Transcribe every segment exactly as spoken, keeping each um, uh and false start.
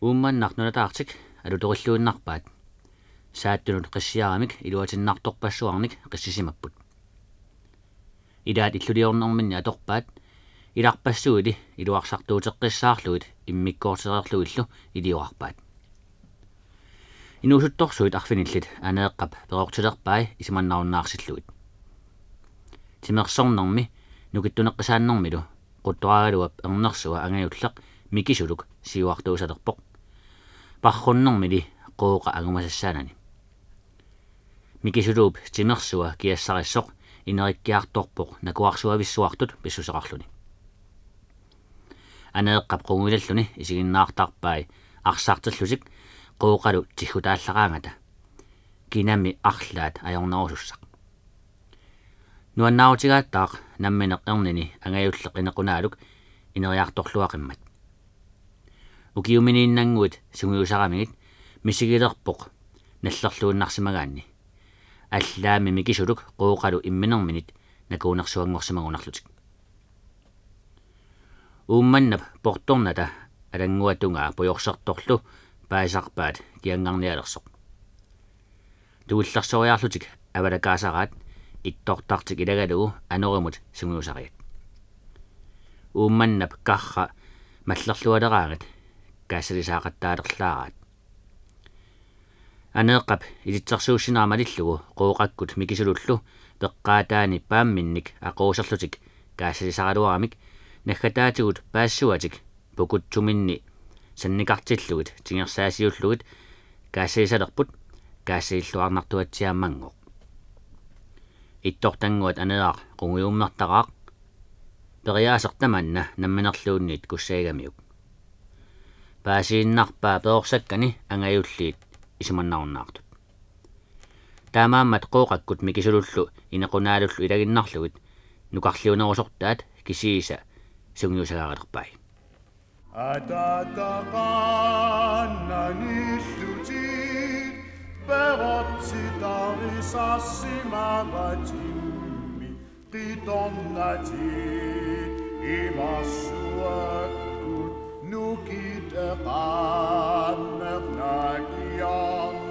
Uummannaq nunataartik alutorilluinnarpaat. Saattunut qissiaramik iluatinnartorpassuarnik qissisimapput. Ilaat illuliornerminni atorpaat, ilarpassuili iluarsartuuteqqissaarlugit immikkoortereerlugillu iliorarpaat. Inuusuttorsuit arfinillit Aneeqqap perortilerpai isumannarunnaarsilluit. Timersornermi nukittuneqqisaannermilu Quttoraagaluap ernersua angajulleq Mikisuluk siuartuusalerpoq. Parrunnermili Qooqa angumasassaanani. Mikisuluup timersua kiassarissoq inerikkiartorpoq nakuarsuavissuartut pissuseqarluni. Aneeqqap qungujulalluni isiginnaartarpai arsartillutik Qooqalu tiggutaallaraangata. Kinami arlaat ajornerusussaq. Nuannaarutigaartaaq nammineq ernini angajulleq Inequnaaluk ineriartorluaqimmat. Ukiuminiinnannguit sungiusaramigit misigilerpoq nallerluinnarsimagaanni. Allaammi Mikisuluk Qooqalu imminerminit nakuunersuanngorsimagunarlutik. Uummannap portornata alannguatungaa pujorsertorlu paasisarpaat kiangarnialersoq. Tuullarsoriarlutik avalakaasaraat ittortartik ilagalugu anorimut sungiusariat. Uummannap karra mallerlualeraangat kaassalisaaqattaalerlaaraat. Aneeqqap ilitsersuussinera malillugu Qooqakkut Mikisulullu peqqaataani paamminnik aquuserlutik kaassalisaraluaramik naggataatigut paassuatik pukutsuminni sannikartillugit tingersaasiullugit kaassalisalerput kaassasilluarnartuatsiaammanngooq. Ittortannguat Aneeraq qungujummertaraaq, periaaseq tamanna namminerluunniit kussagigamiuk. Paasiinnarpaa perorsakkani angajulliit isumannarunnaartut. Taamaammat Qooqakkut Mikisulullu Inequnaalullu ilaginnarlugit nukarliunerusortaat kisiisa sungiusagalerpai. Atataqaannanillutit perotsitarisarsimavatimmi qitornatit imarsuakkut nukiteqaanneq nakiarneq.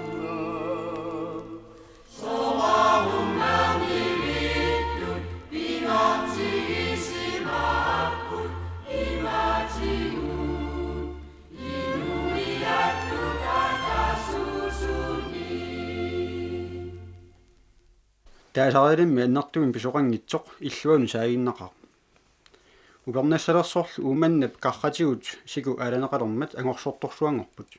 Taasarialimmi annertuumik pisoqanngitsoq illuanut saaginnaqaaq. Upernassalersorlu Uummannap karratigut siku aalaneqalermat angorsortorsuanngorput.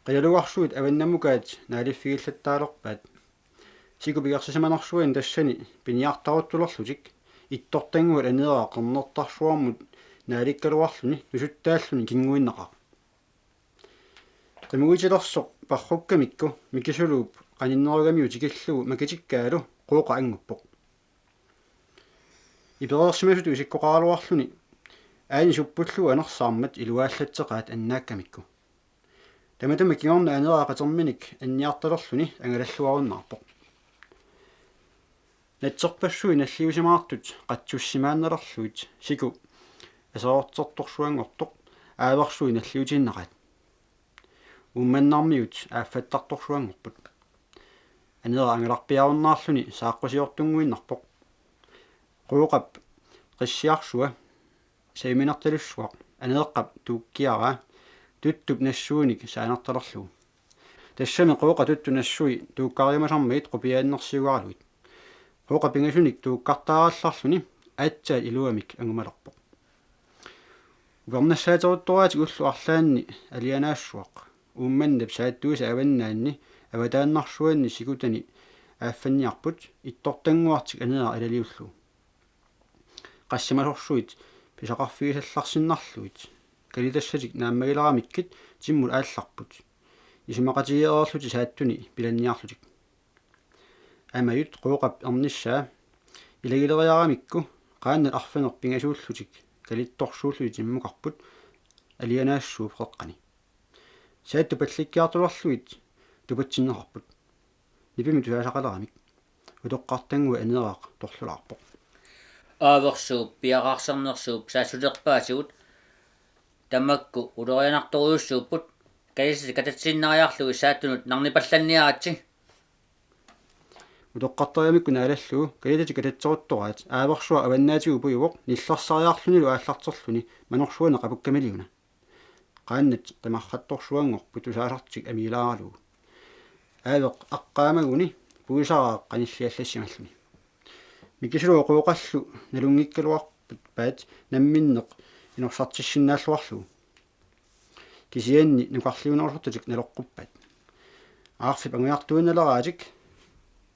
Qilalugarsuit avannamukaat naaliffigillattaalerpaat. Siku pigersisimanersuani tassani piniartaruttulerlutik ittortannguat Aneeraq qernertarsuarmut naalikkaluarluni nusuttaalluni kinguinnaqaaq. Qimuitilersoq parrukkamikku Mikisuluup qaninnerugamiuk tikillugu makitikkaalu Qooqa anguppoq. Ipereersimasutut isikkoqaraluarluni aani suppullugu anersaarmat iluaallatseqaat annaakkamikku. Tamatuma kingorna Aneeraq qaterminik anniartalerluni angalalluarunnaarpoq. Natserpassuit nalliusimaartut qatsussimaannalerlugit siku aserortertorsuanngortoq aaversuit nalliutiinnaqaat. Uummannarmiut aaffattartorsuanngorput. Aneeraq angalarpiarunnaarluni saaqqusiortunnguinnarpoq. Qooqap qissiarsua sajuminertalussuaq Aneeqqap tuukkiaraa tuttup nassuinik saanertalerlugu. Tassami Qooqa tuttup nassui tuukkariumasarmagit qupiaannersiugaralugit. Qooqa pingasunik tuukkartaarallarluni aatsaat iluamik angumalerpoq. Upernassaateruttoraatik ullut arlaanni alianaassuaq Uummannap saattuisa avannaanni avataannarsuanni sikutani aaffanniarput ittortannguartik Aneeraq ilaliullugu. Qassimasorsuit pisaqarfigisallarsinnarlugit kalitassatik naammagileramikkit timmut aallarput. Isumaqatigeereerlutik saattuni pilanniarlutik. Amajut Qooqap ernissaa ilagileriaramikku qaannat arfineq-pingasuullutik kalittorsuullutik timmukarput alianaassuup qeqqani. Saattut pallikkiartulerlugit tupatsinneqarput. Nipimik tusaasaqaleramik utoqqartannguit Aneeraq torlulaarpoq. Aaversuup piareersarnersuup saassuterpaatigut tamakku ulorianartorujussuupput. Kalitat katatsiinnariarlugit saattunut narnipallanniaritsi. Utoqqartariamikku naalallugu kalitat katatseruttoraat aaversuaq avannaatigut pujuvoq nillersariarlunilu aallarterluni manorsuani qapukkamiluuna. Qaannat tamarrattorsuanngorput tusaasartik amiilaaralugu. Aaveq aqqaamaguni puisaraa qanilliallassimalluni. Mikisulu Qooqallu nalunngikkaluarpaat namminneq inorsartissinnaalluarlugu. Kisianni nukarliunerusortatik naloqquppaat. Aarfip angujartuinnaleraatik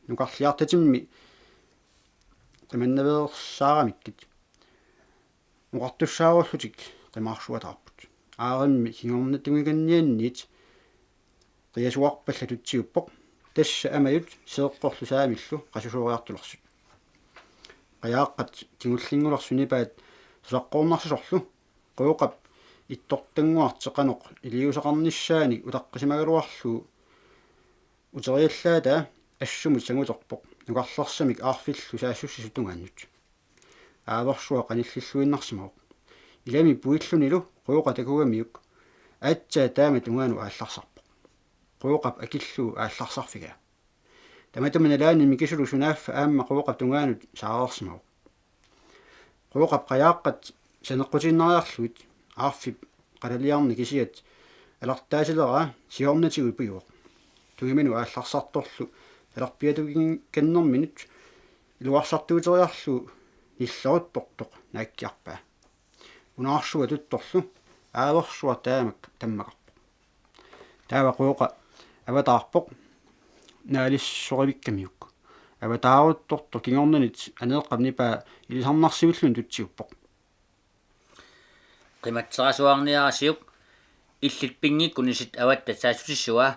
nukarliartatimmi qimannaveersaaramikkit oqartussaarullutik qimaarsuataarput. Aarimmi kingornatungikannianniit qiasuarpallat tutsiuppoq. Tassa Amajut Seeqqorlu Saamillu qasusooriartulersut. Qajaaqqat kingullinngulersut nipaat tusaqqoornarsisorlu Qooqap ittortannguartik qanoq iliuuseqarnissaanik utaqqisimagaluarlugu uteriallaataa assumut sanguterpoq nukarlersamik aarfillu saassussisut tungaannut. Aaversuaq qanillilluinnarsimavoq. Ilami puillunilu Qooqa takugamiuk aatsaat taama tungaanut aallarsarpoq. Qooqap akillugu aallarsarfigaa. Tamatuma nalaani Mikisulu sunaaffa aamma Qooqap tungaanut saareersimavoq. Qooqap qajaaqqat saneqqutiinnariarlugit aarfip qalaliarni kisiat alartaasileraa siornatigut pujuvoq. Tungiminut aallarsartorlu alarpiatukinkannerminut iluarsartuuteriarlugu nilleruttortoq naakkiarpaa. Unaarsua tuttorlu aaversuaq taamak tammakarpoq. Taava Qooqa avataarpoq naalissorivikkamiuk. Avataaruttortoq kingornanit Aneeqqap nipaa ilisarnarsivilluni tutsiuppoq. Qimatserasuarniarisiuk, illit pinngikkunissit avatta saassutissuaa.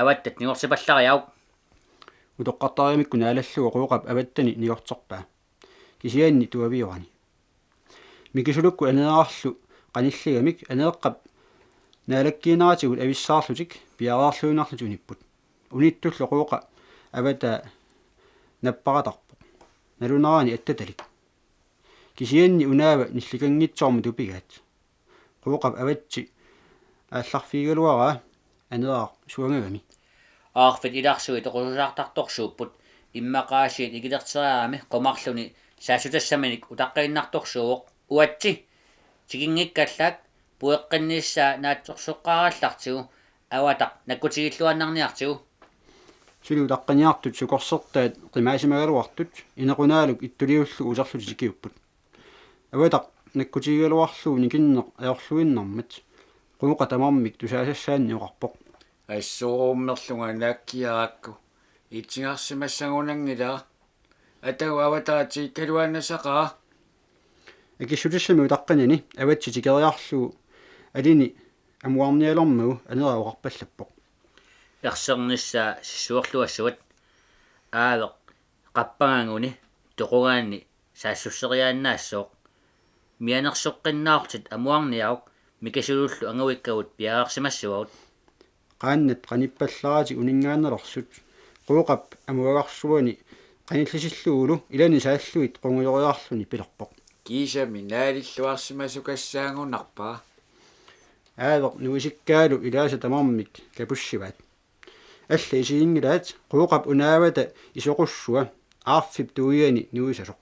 Avatta nigortipallariaruk. Utoqqartariamikku naalallugu Qooqap avattani nigorterpaa. Kisianni tuaviorani. Mikisulukkut Aneerarlu qanilligamik Aneeqqap naalakkiinnaratigut avissaarlutik piareerluinnarlutik unipput. Unittullu Qooqa avataa napparatarpoq. Nalunarani attatalik. Kisianni unaava nillikanngitsoormat tupigaat. Qooqap avatsi aallarfigigaluaraa Aneeraq suangagami. Aarfit ilarsui toqususaartartorsuupput, immaqaasiit ikilerteriarami qumarluni saassutassaminik utaqqiinnartorsuuvoq. Uatsi tikinngikkallaak pueqqinnissaa naatsorsoqqaarallartigu avataq nakkutigilluinnarniartigu. Suli utaqqiniartut sukorsertaat qimaasimagaluartut inequnaaluk ittuliullugu uterlutik tikiupput. Avataq nakkutigigaluarlugu nikinneq ajorluinnarmat Qooqa tamarmik tusaasassaanni oqarpoq: Assorummerlunga naakkiarakku itigarsimassagunanngilara. Atagu avataatigigaluarnissaqaara. Akissutissamik utaqqinani avatsi tikeriarlugu alini amuarnialermagu Aneeraq oqarpallappoq: Ersernissaa sissuerluassavat. Aaveq qappangaguni toqugaanni saassusseriaannaassooq. Mianersoqqinnaarlutit amuarniaruk, Mikisulullu anguikkagut piareersimassavagut. Qaannat qanippallaratik uninngaannalersut Qooqap amuagarsuani qanillisillugulu ilani saallugit qungujoriarluni pilerpoq: Kiisami naalilluarsimasukassaanngunarpara. Aaveq nuisikkaalu ilaasa tamarmik kapussivaat. Alla isiginngilaat Qooqap unaavata isoqussua aarfip tuiani nuisasoq.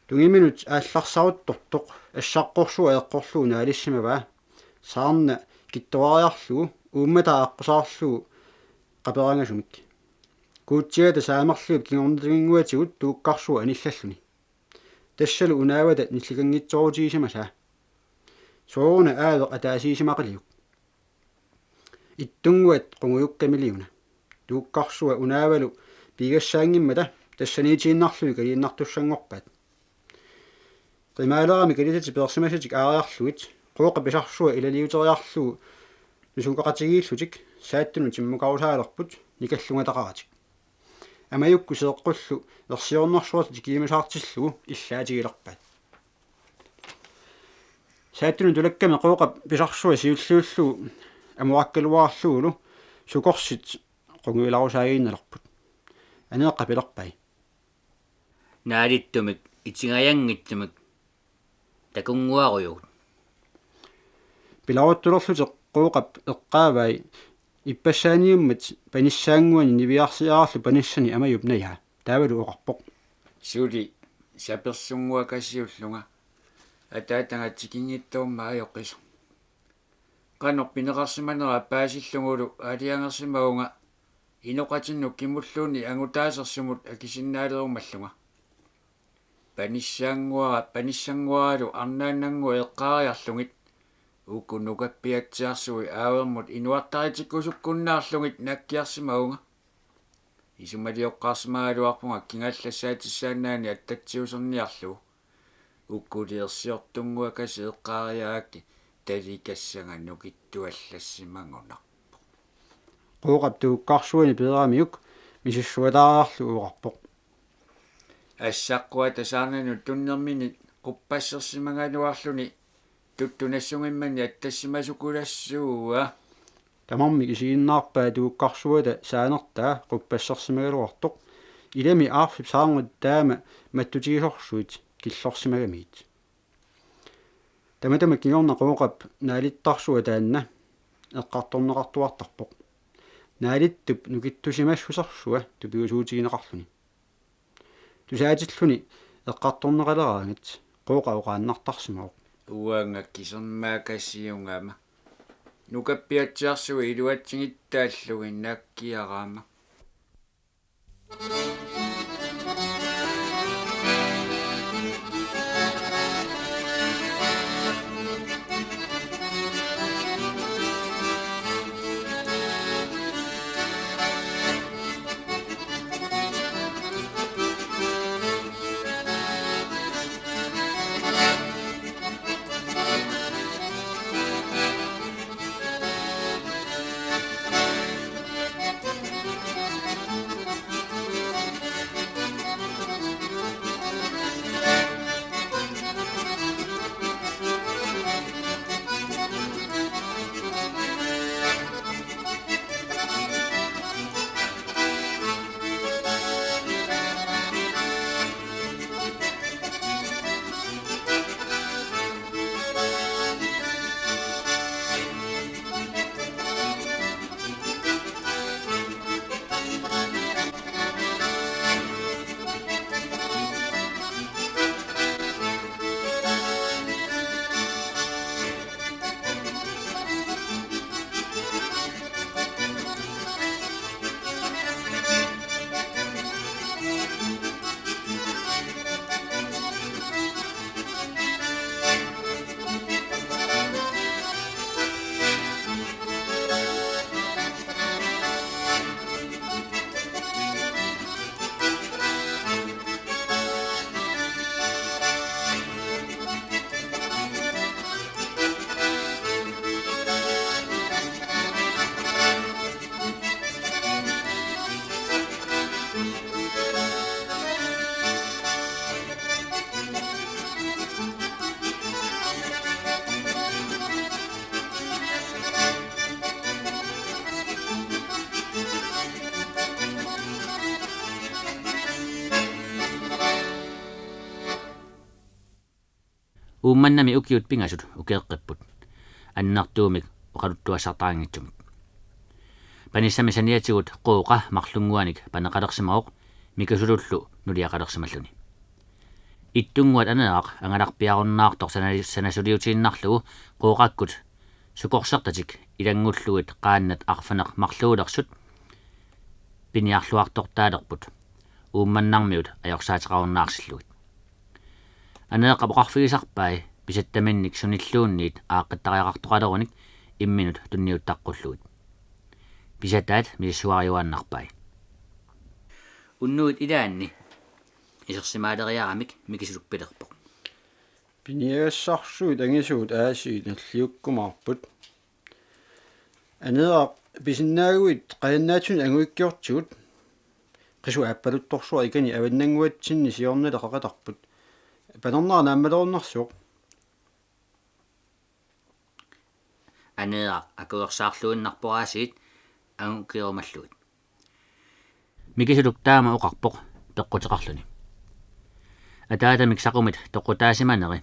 Tungiminut aallarsaruttortoq assaqqorsua eqqorlugu naalissimavaa saarna kittuariarlugu uummataa aqqusaarlugu qaperangasumik. Kuutsigata saamerlugip kingornatinnguatigut tuukkarsua anillalluni. Tassalu unaavata nillikanngitsoorutigisimasaa. Sooruna Aaveq ataasiisimaqiliuk? Ittunnguat qungujukkamiliuna. Tuukkarsua unaavalu piigassaanngimmata tassaniitiinnarlugit kaliinnartussanngorpaat. Qimaalerami kalitatit peersimasatik aariarlugit Qooqa pisarsua ilaliuteriarlugu nusukaqatigiillutik saattunut timmukarusaalerput nikallungataqaratik. Amajukkut Seeqqullu ersiornersuartik tikiimusaartillugu illaatigilerpaat. Saattunut tulakkami Qooqap pisarsua siulliullugu amuakkaluarlugulu sukorsit qungujularusaagiinnalerput. Aneeqqap pilerpai: Naalittumik itigajanngitsumik takunnguarujugut. Pilaruttulerlutik Qooqap eqqaavai ippassaaniummat panissaannguani niviarsiararlu panissani Amajup najaa. Taavalu oqarpoq: Suli sapersunnguakasiullunga. Ataataga tikinngitsoormat ajoqisoq. Qanoq pineqarsimanera paasillugulu aalajangersimavunga inoqatinnut kimulluunniit angutaasersumut akisinnaalerummallunga. Panissaannguara, panissannguaralu arnaannannguaq eqqaariarlugit uku nukappiatsiarsui aavermut inuartaritikkusukkunnaarlugit naakkiarsimavunga. Isumalioqqaarsimagaluarpunga kingallassaatissaannaani attatsiuserniarlugu. Ukkuli ersiortunnguakasik eqqaariarakkit talikassanga nukittuallassimagunarpoq. Qooqap tuukkarsuani peeramiuk misissualaariarlugu oqarpoq: Assaqquata saarnanut tunnermini quppassersimagaluarluni tuttunassungimmani attassimasukulassua. Tamarmik isiginnaarpaat tuukkarsuata saanertaa quppassersimagaluartoq. Ilami aarfip saarngut taama mattutigisorsuit killorsimagamigit. Tamatuma kingorna Qooqap naalittarsua taanna eqqartorneqartuartarpoq. Naalittup nukittusimassusersua tupigusuutigineqarluni. Tusaatilluni eqqartorneqaleraangat Qooqa oqaannartarsimavoq: Uanga kisermaakasiugama nukappiatsiarsui iluatsigittaallugit naakkiarama. Uummannami ukiut pingasut ukeeqqipput, annertuumik oqaluttuassartaqanngitsumik. Panissami saniatigut Qooqa marlunnguanik paneqalersimavoq Mikasulullu nuliaqalersimalluni. Ittunnguat Aneeraq angalarpiarunnaartoq sana-, sanasuliutiinnarlugu Qooqakkut sukorsertatik ilanngullugit qaannat arfineq-marluulersut piniarluartortaalerput Uummannarmiut ajorsaateqarunnaarsillugit. Aneeqap oqarfigisarpai pisattaminnik sunilluunniit aaqqittariaqartoqalerunik imminut tunniuttaqqullugit. Pisataat misissuariuaannarpai. Unnuit ilaanni isersimaaleriaramik Mikisuluk pilerpoq: Piniagassarsuit angisuut aasiit nalliukkumaarput. Aneeraq, pisinnaaguit qajannaatsunik anguikkiortigut. Qisuk aappaluttorsuaq ikani avannannguatsinni siornaleqaqatarput. Panernera naammalerunnarsivoq. Aneeraq akuersaarluinnarpoq aasiit angukiorumallugit. Mikisuluk taama oqarpoq peqquteqarluni. Ataatamik saqumit toqutaasimaneri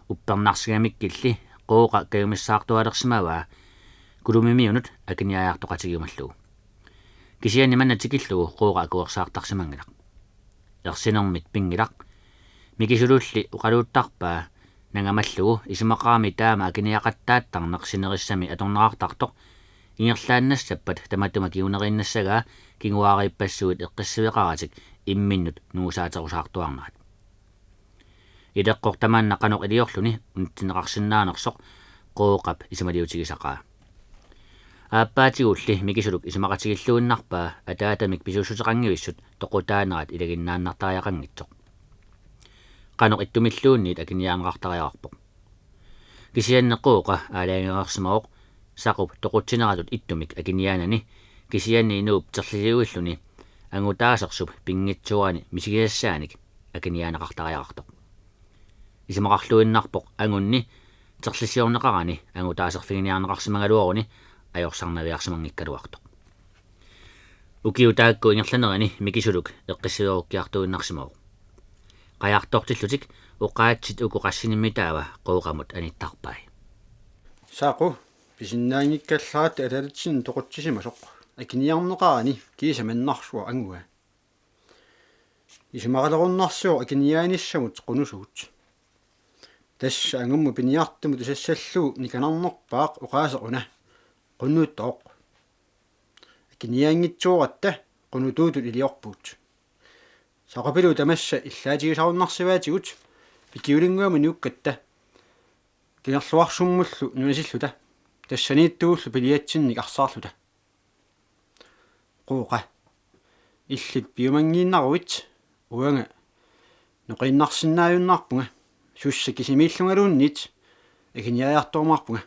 uppernarsigamikkilli Qooqa kajumissaartualersimavaa Kulumimiunut akiniaajartoqatigiumallugu. Kisianni manna tikillugu Qooqa akuersaartarsimanngilaq. Ersinermit pinngilaq. Mikisululli oqaluuttarpaa nangamallugu isumaqarami taama akiniaqattaattarneq sinerissami atorneqartartoq ingerlaannassappat tamatuma kinguneriinnassagaa kinguaariippassuit eqqissiveqaratik imminnut nungusaaterusaartuarnerat. Ileqqoq tamanna qanoq iliorluni unitsinneqarsinnaanersoq Qooqap isumaliutigisaqaa. Aappaatigulli Mikisuluk isumaqatigilluinnarpaa ataatamik pisuussuteqanngivissut toqutaanerat ilaginnaannartariaqanngitsoq. Qanoq ittumilluunniit akiniaarneqartariaqarpoq. Kisianni Qooqa aalajangereersimavoq Saqup toqutsineratut ittumik akiniaanani kisianni inuup terliliuilluni angutaasersup pinngitsoorani misigisassaanik akiniaaneqartariaqartoq. Isumaqarluinnarpoq angunni terlisiorneqarani angutaaserfiginiarneqarsimagaluaruni ajorsarnaviarsimanngikkaluartoq. Ukiut taakku ingerlanerini Mikisuluk eqqissiverukkiartuinnarsimavoq. Qajartortillutik oqaatsit uku qassinimmitaava Qooqamut anittarpai. Saqu, pisinnaanngikkallaaratta ataatitsinni toqutsisimasoq akiniarneqarani kiisa mannarsuaq angua. Isumaqalerunnarsivoq akiniaanissamut qunusugut. Tassa angummut piniartumut tusassallugu nikanarnerpaaq oqaaseq una qunutoq. Akiniaanngitsooratta qunutuutut iliorpugut. Saqupilu tamassa illaatigisarunnarsivaatigut pikiulinnguamut nuukkatta Kangerluarsummullu nunasilluta tassaniittugullu piliatsinnik arsaarluta. Qooqa, illit piumanngiinnaruit uanga noqiinnarsinnaajunnaarpunga, sussa kisimiillungaluunniit akiniaajartorumaarpunga.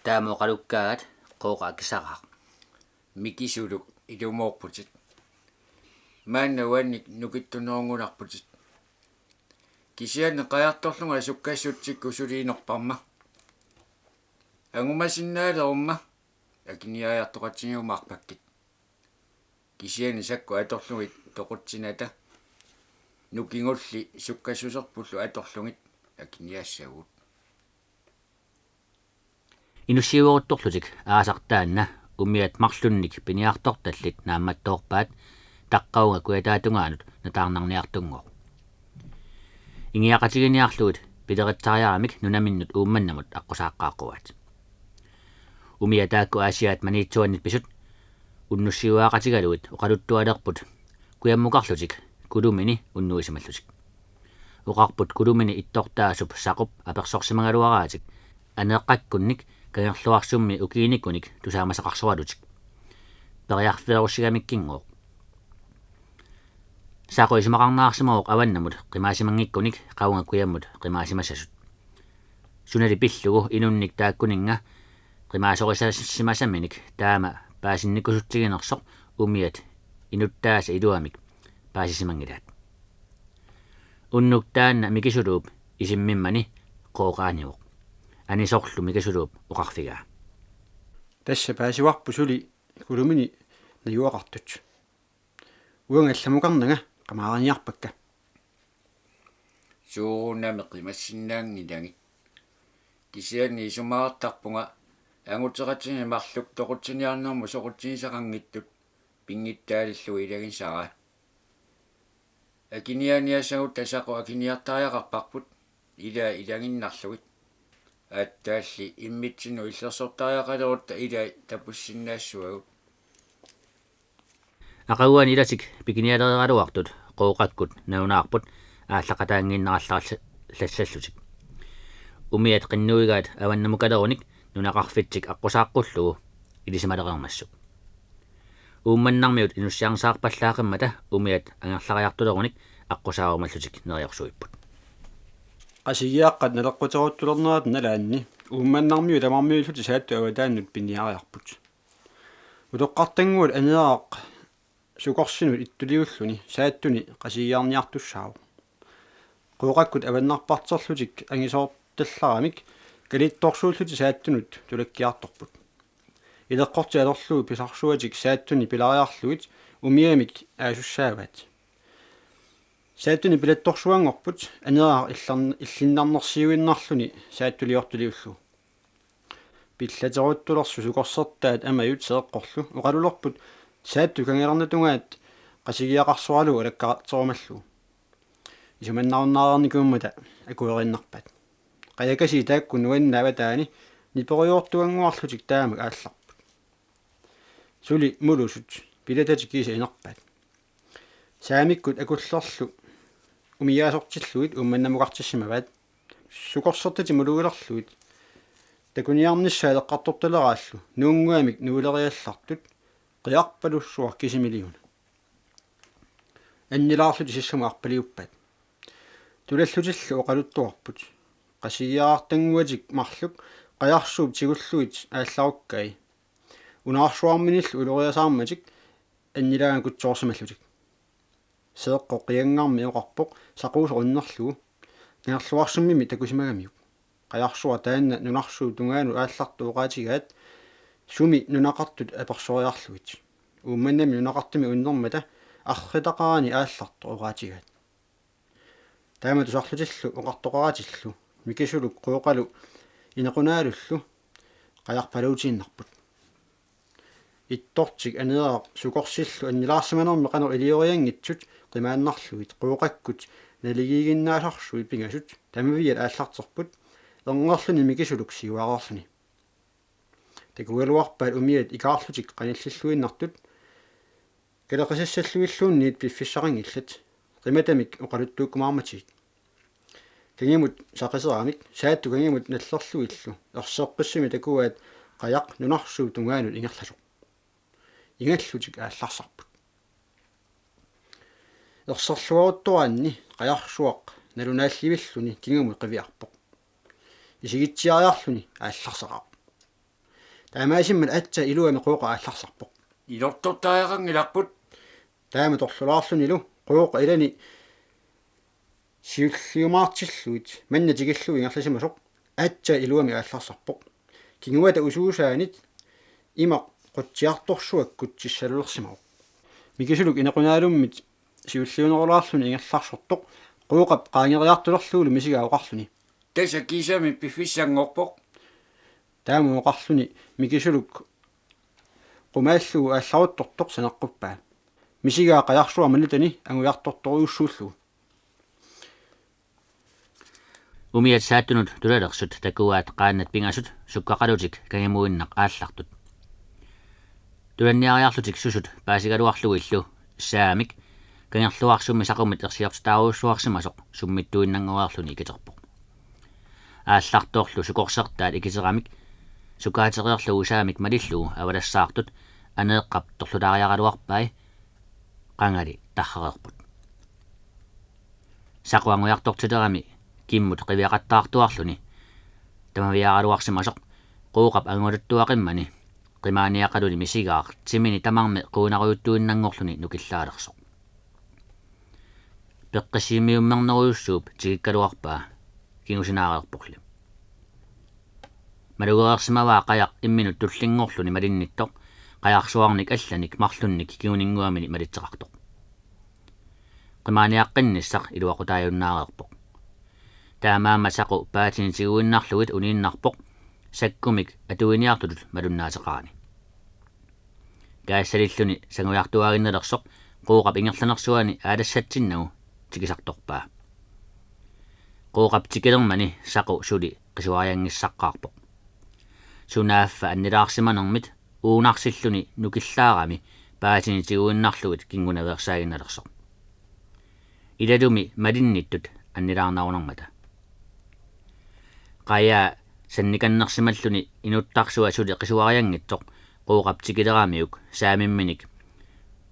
Taama oqalukkaangat Qooqa akisaraaq: Mikisuluk, ilumoorputit. Maanna uannik nukittunerungunarputit. Kisianni qajartorlunga sukkassutsikkut suliinerparma. Angumasinnaalerumma akiniaajartoqatigiumaarpakkit. Kisianni Saqqu atorlugit toqutsinata nukigulli sukkassuserpullu atorlugit akiniaassavugut. Inussiueruttorlutik aasaq taanna umiat marlunnik piniartortallit naammattoorpaat taqqavunga kujataatungaanut nataarnarniartunngooq. Ingiaqatiginiarlugit pileritsariaramik nunaminnut Uummannamut aqqusaaqqaaqquaat. Umiat taakku Aasiaat Maniitsuannit pisut unnussiuaaqatigalugit oqaluttualerput kujammukarlutik Kulumini unnuisimallutik. Oqarput Kulumini ittortaasup Saqup apersorsimagaluaraatik aneeqqakkunnik Kangerluarsummi ukiinikunik tusaamasaqarsoralutik. Periarfeerussigamikkinngooq. Saqu isumaqarnaarsimavoq avannamut qimaassimanngikkunik qavunga kujammut qimaasimassasut. Sunali pillugu inunnik taakkuninnga qimaasorisarsimasaminik taama paasinnikkusutsiginersoq umiat inuttaasa iluamik paasisimanngilaat. Unnuk taanna Mikisuluup isimmimmani Qooqaanivoq. Anisorlu Mikisuluup oqarfigaa: Tassa paasivarput suli Kulumini najugaqartut. Uanga allamukarnanga qamaariniarpakka. Soorunami qimassinnaanngilagit. Kisianni isumaqartarpunga anguteqatinik marluk toqutsiniarnermut soqutsigisaqanngitsut pinngitsaalillugu ilagisaraa. Akiniaaniassagutta Saqu akiniartariaqarparput, ilaa ilaginnarlugit. Aatsaalli immitsinnut illersortariaqalerutta ilai tapussinnaassavagut. Aqaguani ilatik pikinialereeraluartut Qooqakkut nalunaarput aallaqataanngiinnarallarallassallutik. Umiat qinnuigaat avannamukaleruni nunaqarfitsik aqqusaaqqullugu ilisimalereermassuk. Uummannarmiut inussiarnsaarpallaaqimmata umiat angerlariartuleruni aqqusaarumallutik neriorsuipput. Qasigiaqqat naleqquteruttulernerata nalaanni Uummannarmiut tamarmiullutik Saattut avataannut piniariarput. Utoqqartannguat Aneeraq Sukorsinut ittuliulluni Saattuni qasigiarniartussaavoq. Qooqakkut avannarparterlutik angisoortallaramik kalittorsuullutik Saattunut tulakkiartorput. Ileqqortit atorlugit pisarsuatik Saattuni pilariarlugit umiamik aasussaavaat. Saattuni pilattorsuanngorput Aneeraq illern-, illinnarnersiuinnarluni Saattuliortuliullugu. Pillateruttulersu sukorsertaat Amajut Seeqqorlu oqalulerput Saattut kangilernatungaat qasigiaqarsoralugu alakkarterumallugu. Isumannarunnaarnikuummata akueriinnarpaat. Qajakasiit taakku nuannaavataani niperujoortuannguarlutik taamak aallarput. Suli mulusut pilatatik kiisa inerpaat. Saamikkut akullerlu umiaasortillugit Uummannamukartissimavaat. Sukorsertatik mulugilerlugit takuniarnissaat eqqartortaleraallu nuunnguamik nuileriallartut qiarpalussuaq kisimiliguna. Annilaarlutik sissamut arpaliuppaat. Tulallutillu oqaluttuarput: Qasigiarartannguatik marluk qajarsuup tigullugit aallarukkai. Unaarsuarminillu uloriasaarmatik annilaangakutsoorsimallutik. Seeqqoq qianngarmi oqarpoq saquusoq unnerlugu: Kangerluarsummimi takusimagamiuk. Qajarsuaq taanna nunarsuup tungaanut aallartoq oqaatigaat, sumi nunaqartut apersoriarlugit. Uummannami nunaqartumi unnermata arritaqarani aallartoq oqaatigaat. Taama tusarlutillu oqartoqaratillu Mikisuluk Qooqalu Inequnaalullu qajarpaluutiinnarput. Ittortik Aneeraq sukorsillu annilaarsimanermi qanoq iliorianngitsut qimaannarlugit Qooqakkut naligiiginnaasarsuit pingasut tamaviaat aallarterput, erngerluni Mikisuluk siuareerluni. Takugaluarpaat umiat ikaarlutik qanillilluinnartut kaleqisassalluilluunniit piffissaqanngillat, qimatamik oqaluttuukkumaarmatigit. Kangimut saqiseramik Saattut kangimut nallerlugillu erseqqissumik takuaat qajaq nunarsuup tungaanut ingerlasoq. Ingallutik aallarsarput. Erserluaruttoraanni qajarsuaq nalunaallivilluni kingumut qiviarpoq. Isigitsiariarluni aallarsaqaaq. Taamaasimmat aatsaat iluamik Qooqa aallarsarpoq. Ilortortariaqanngilarput. Taama torlulaarlunilu Qooqa ilani siulliumaartillugit manna tikillugu ingerlasimasoq aatsaat iluamik aallarsarpoq. Kinguata usuusaanit imaq qutsiartorsuakkut tissalulersimavoq. Mikisuluk Inequnaalummit siulliunerulaarluni ingerlarsortoq Qooqap qaangeriartulerlugulu misigaa oqarluni: Tassa kiisami piffissanngorpoq. Taama oqarluni Mikisuluk qumaallugu aallaruttortoq saneqquppaa. Misigaa qajarsuaq manatani angujartortorujussuullugu. Umiat Saattunut tulalersut takuaat qaannat pingasut sukkaqalutik kangimuinnaq aallartut. Tulanniariarlutik susut paasigaluarlugillu Saamik Kangerluarsummi saqumit ersiortitaarujussuarsimasoq summittuinnanngoriarluni ikiterpoq. Aallartorlu sukorsertaat ikiteramik sukaateriarlugu Saamik malillugu avalassaartut Aneeqqap torlulaariaraluarpai qangali tarrereerput. Saqu angujartortilerami kimmut qiviaqattaartuarluni tamaviaaraluarsimasoq Qooqap angulattuaqimmani qimaaniaqaluni misigaaq timini tamarmi quunarujuttuinnanngorluni nukillaalersoq. Peqqissimiummernerujussuup tikikkaluarpaa kingusinaarerporli. Malugereersimavaa qajaq imminut tullinngorluni malinnittoq qajarsuarnik allanik marlunnik kinguninnguamini malitseqartoq. Qimaaniaqqinnissaq iluaqutaajunnaareerpoq. Taamaammat saqu paatini tiguinnarlugit uniinnarpoq sakkumik atuiniartutut malunnaateqarani. Kaassalilluni sangujartuaaginnalersoq Qooqap ingerlanersuani aalassatsinnagu tikisartorpaa. Qooqap tikilermani saqu suli qisuarianngissaqqaarpoq. Sunaaffa annilaarsimanermit uunarsilluni nukillaarami paatini tiguinnarlugit kingunaveersaaginnalersoq. Ilalumi malinnittut annilaarnarunarmata. Qajaa sannikannersimalluni inuttarsuaq suli qisuarianngitsoq Qooqap tikileramiuk Saamimminik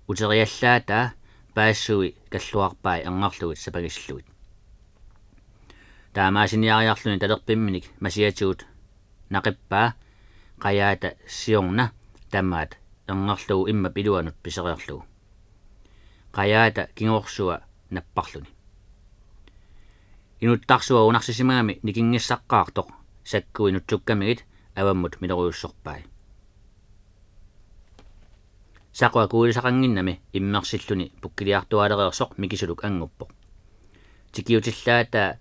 uteriallaataa paassui kalluarpai erngerlugit sapangisillugit. Taamaasiniariarluni talerpimminik masiatigut naqippaa qajaata siorna tamaat erngerlugu immap iluanut pisereerlugu. Qajaata kingorsua napparluni. Inuttarsuaq uunarsisimagami nikinngissaqqaartoq sakkui nutsukkamigit avammut milerujussorpai. Saqu akuulisaqannginnami immersilluni pukkiliartuaalereersoq Mikisuluk anguppoq. Tikiutillaataa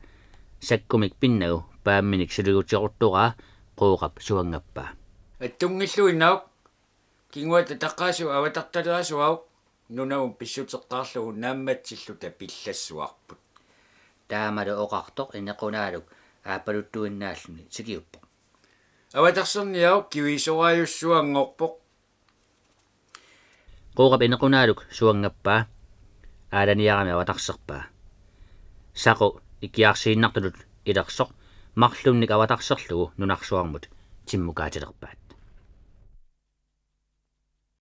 sakkumik pinnagu paamminik suligutseruttoraa Qooqap suanngappaa. Attunngilluinnaq, kinguatta taqqaasu avatartalaasuaq, nunamut pissuteqqaarlugu naammatsilluta pillassuarput. Taamalu oqartoq Inequnaaluk aappaluttuinnaalluni sikiuppoq. Avatarserniaq kivisoraajussuanngorpoq. Qooqap Inequnaaluk suanngappaa, aalaniarami avatarserpaa. Saqu ikiarsiinnartutut ilersoq marlunnik avatarserlugu nunarsuarmut timmukaatilerpaat.